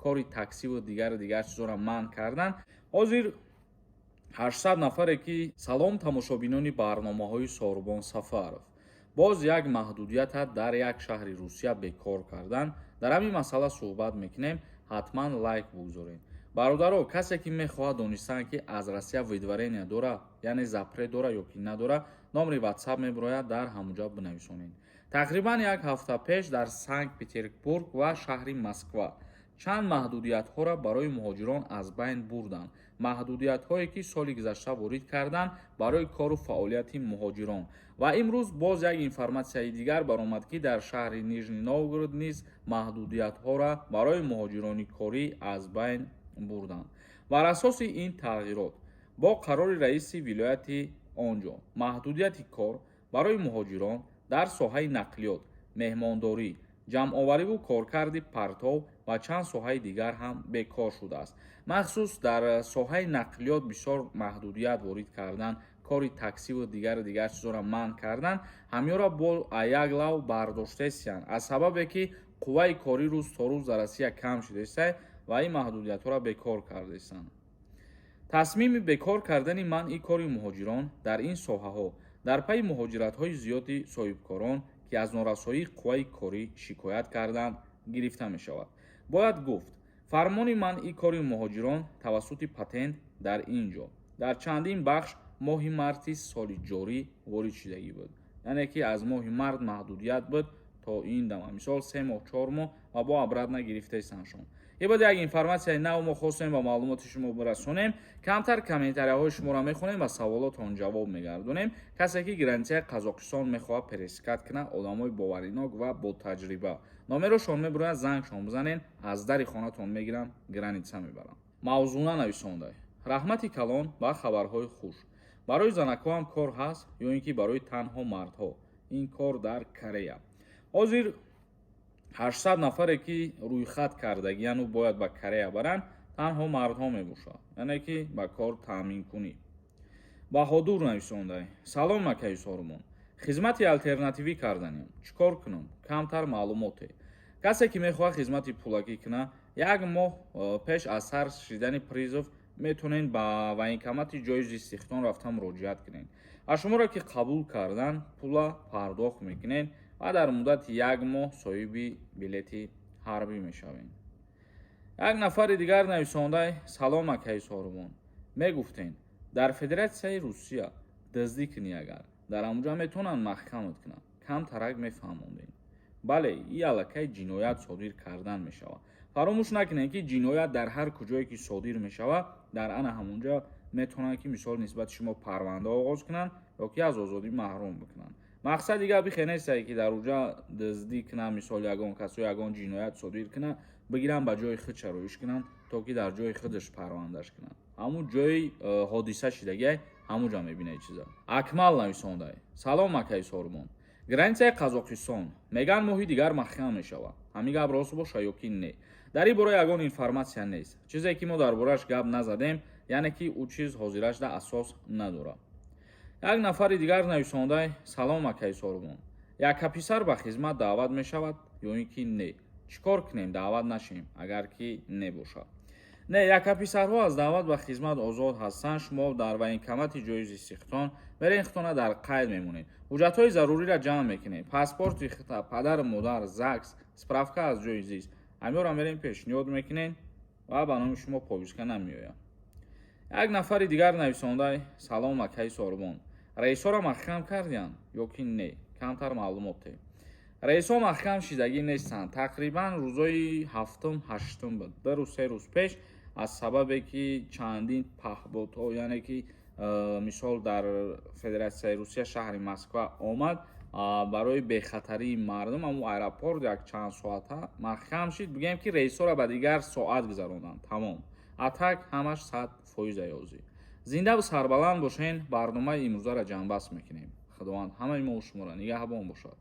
Кори таксиву дигару дигар чизоро манъ кардан. Ҳозир 800 нафаре ки. Салом, тамошобинони барномаҳои Сорубон Сафаров. Боз як маҳдудията дар як шаҳри Русия бекор кардан. Дар ҳамин масъала суҳбат мекунем. Ҳатман лайк бигузоред, бародаро. Касе ки мехоҳад донистан, ки аз Россия выдворение дора, яъне запрет дора ё ки надора, номери Ватсап мебирояд, дар ҳамуҷа бинависонед. Тақрибан як ҳафта пеш дар Санкт Петербург ва шаҳри Москва чанд маҳдудиятҳоро барои муҳоҷирон аз байн бурданд, маҳдудиятҳое ки соли гузашта ворид карданд барои кору фаъолияти муҳоҷирон. Ва имрӯз боз як информатсияи дигар баромад, ки дар шаҳри Нижний Новгород низ маҳдудиятҳоро барои муҳоҷирони корӣ аз байн бурданд. Бар асоси ин тағйирот, бо қарори раиси вилояти он ҷо, маҳдудияти кор барои муҳоҷирон дар соҳаи нақлиёт, меҳмондорӣ, ҷамъовариву коркарди партов ва чанд соҳаи дигар ҳам бекор шудааст. Махсус дар соҳаи нақлиёт бисёр маҳдудият ворид кардан, кори таксиву дигару дигар чизоро манъ кардан. Ҳамёро бо як лав бардоштаистиянд, аз сабабе ки қувваи корӣ рӯз то рӯз дар Россия кам шудаиста ва ин маҳдудиятҳоро бекор кардаистанд. Тасмими бекор кардани манъи кори муҳоҷирон дар ин соҳаҳо дар пайи муҳоҷиратҳои зиёди соҳибкорон, ки аз норасоии қувваи корӣ шикоят карданд, гирифта мешавад. Бояд гуфт, фармони манъи кори муҳоҷирон тавассути патент дар ин ҷо дар чандин бахш моҳи марти соли ҷорӣ ворид шудагӣ буд, яъне ки аз моҳи март маҳдудият буд то ин дама, мисол, 3 моҳ, 4 моҳ, ва бо обратно гирифтаистандшон. Ин буд як информатсияи нав, мо хостем ба маълумоти шумо бирасонем. Камтар комментарияҳои шуморо мехонем ва саволотон ҷавоб мегардонем. Касе ки границаи Қазоқистон мехоҳад пересекать кунад, одамои боваринок ва ботаҷриба, номерошон мебирояд, зангшон бизанен, аз дари хонатон мегиранд, граница мебаранд. Мавзуна нависонда: «Раҳмати калон ба хабарҳои хуш. Барои занакҳо ҳам кор ҳаст ё ин ки барои танҳо мардҳо ин кор дар Корея?» Ҳозир 800 нафаре ки рӯйхат кардагияну бояд ба Корея баранд, танҳо мардҳо мебошад, яъне ки ба кор таъминкунӣ. Баҳодур нависонда: «Салом, акаи Сорумон. Хизмати алтернативӣ карданем, чӣ кор кунам? Камтар маълумоте». Касе ки мехоҳад хизмати пулакӣ кунад, як моҳ пеш аз сар шидани призыв метавонед ба военкомати ҷои зисти худтон рафта муроҷиат кунед. Ва шуморо ки қабул кардан, пула пардохт мекунед ва дар муддати як моҳ соҳиби билети ҳарбӣ мешавед. Як нафари дигар нависонда: «Салом, акаи Сорубон. Мегуфтен, дар Федератсияи Русия дуздӣ кунӣ агар, дар ҳамуҷа метавонанд маҳкамат кунанд. Камтарак мефаҳмондем». Бале, и аллакай ҷиноят содир кардан мешавад. Фаромӯш накунед, ки ҷиноят дар ҳар куҷое ки содир мешавад, дар ана ҳамунҷа метавонанд, ки мисол, нисбати шумо парванда оғоз кунанд ё ки аз озодӣ маҳрум бикунанд. Мақсади гап ихе нестае, ки дар уҷа дуздӣ кунанд, мисол, ягон касо ягон ҷиноят содир кунанд, бигиранд, ба ҷои худ шароиш кунанд, то ки дар ҷои худаш парвандаш кунанд. Ҳамун ҷои ҳодиса шидагиай, ҳамун ҷа мебинед чиза. Акмал нависондай: «Салом, акаи Сорбон. Границаи Қазоқистон меган моҳи дигар маҳкам мешавад. Ҳамин гап рост боша ё ки не? Дар ин бора ягон информатсия нест. Чизе ки мо дар борааш гап назадем, яъне ки ӯ чиз ҳозирашда асос надорад». Як нафари дигар нависондай: «Салом, акаи Сорбон. Яккаписар ба хизмат даъват мешавад ё ин ки не? Чӣ кор кунем, даъват нашем, агар ки небошад?» Не, яккаписарҳо аз даъват ба хизмат озод ҳастанд. Шумо дар военкомати ҷои зисти худтон берен, худтона дар қайд мемонед, ҳуҷҷатҳои заруриро ҷамъ мекунед: паспорти хита, падару модар, ЗАГС, справка аз ҷои зист. Ҳамёро мерем, пешниҳод мекунед ва ба номи шумо повестка намеояд. Як нафари дигар нависондай: «Салом, акаи Сорбон. Рейсҳоро маҳкам кардиянд ё ки не? Камтар маълумоте». Рейсҳо маҳкам шидагӣ нестанд. Тақрибан рӯзои ҳафтум, ҳаштум буд, 2 рӯз, 3 рӯз пеш, аз сабабе ки чандин паҳботҳо, яъне ки мисол, дар Федератсияи Русия, шаҳри Москва омад, барои бехатарии мардум ҳамун аэропорт як чанд соата маҳкам шид. Бигӯем, ки рейсҳоро ба дигар соат гузаронданд, тамом. А так ҳамаш 100% аёзӣ. Зиндаву сарбаланд бошен. Барномаи имрӯзаро ҷамъбаст мекунем. Худованд ҳамаи мо шуморо нигаҳбон бошад.